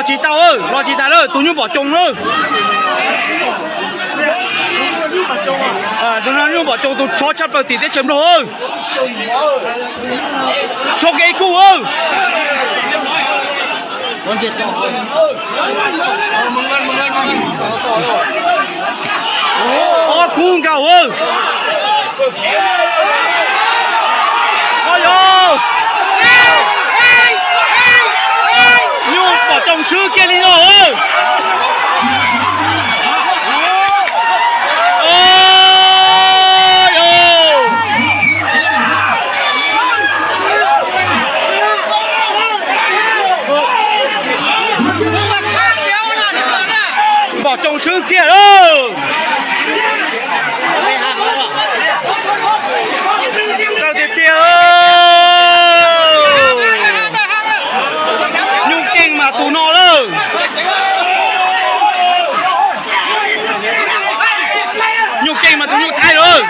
Tsis tau, los tsis tas lawm, tus nyuj npom coos lawm. Tus nyuj npom coos tus rho tshaj plaws tim teb chaws Nplog. Rho kiag ib kub. Ob kub nkaus. Nyuj npom coos swb kiag li no. Npom coos swb kiag lawm. Tawg tiag tiag. Nyuj keej mas tus no lawm. Nyuj keej mas tus nyuj thaib lawm.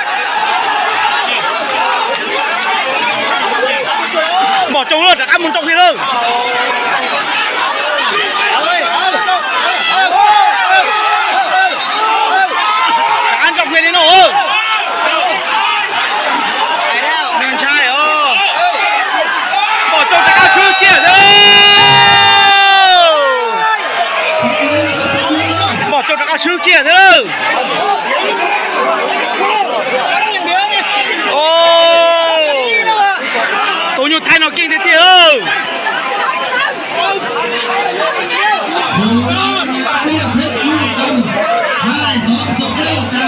Npom coos lawm, rov qab mus nroo kiag lawm. Rov qab nroo kiag li no. Ntshai os. Npom coos rov qab swb kiag thiab. Npom coos rov qab swb kiag thiab lawm. Tus nyuj thaib no keej tiag tiag lawm.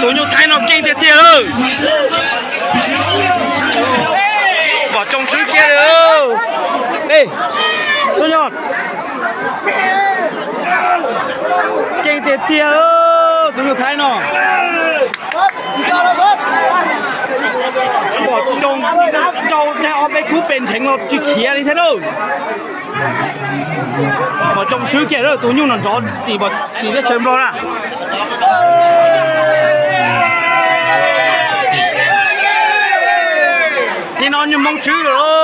Tus nyuj thaib no keej tiag tiag lawm. Npom coos swb kiag li. Keej tiag tiag, tus nyuj thaib no. Npom coos rau daig ob peb kub pes ntseev los tsis khiav li thiab na. Npom coos swb kiag lawm, tus nyuj no nrov tim teb chaws Nplog na. Tim no nyuj Hmoob swb lawm.